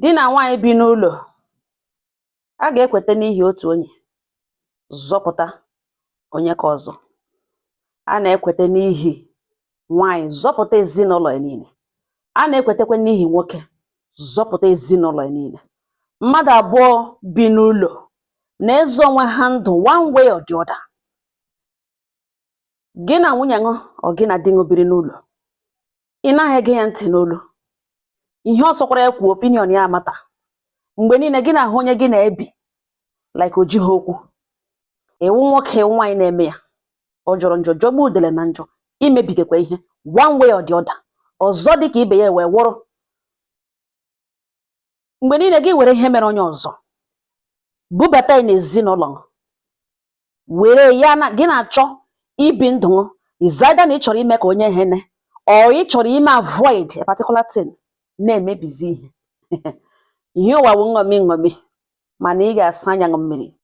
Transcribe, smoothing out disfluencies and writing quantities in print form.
Di na nwaanyị bi n'ụlọ a ga-ekweta n'ihi otu onye zọpụta onye ka ọzọ. A na-ekweta n'ihi nwaanyị zọpụta ezinụlọ ya niile. A na-ekwetekwa n'ihi nwoke zọpụta ezinụlọ ya niile. Mmadụ abụọ bi n'ụlọ na-ezo onwe ha ndụ one way or the other. Gị na nwunye ṅụ or gị na di ṅụ biri n'ụlọ, ị naghị ege ya ntị n'olu. Ihe ọ sọkwara ya kwuo, opinion ya amata. Mgbe niile gị na-ahụ onye gị na-ebi like o jighị okwu. Ịwụ nwoke, ịwụ nwaanyị na-eme ya, ọ jọrọ njọ, jọgbuo udele na njọ, imebigekwa ihe one way or the other. Ọzọ dị ka ibe ya wee wụrụ, mgbe niile gị were ihe mere onye ọzọ bubata ya n'ezinụlọ, were ya na gị na-achọ ibi ndụ is either na ị chọrọ ime ka onye hene or ị chọrọ ime avoid a particular thing na-emebizi ihe. Ihe ụwa bụ nṅomi nṅomi, mana ị ga-asa anya ṅụ mmiri.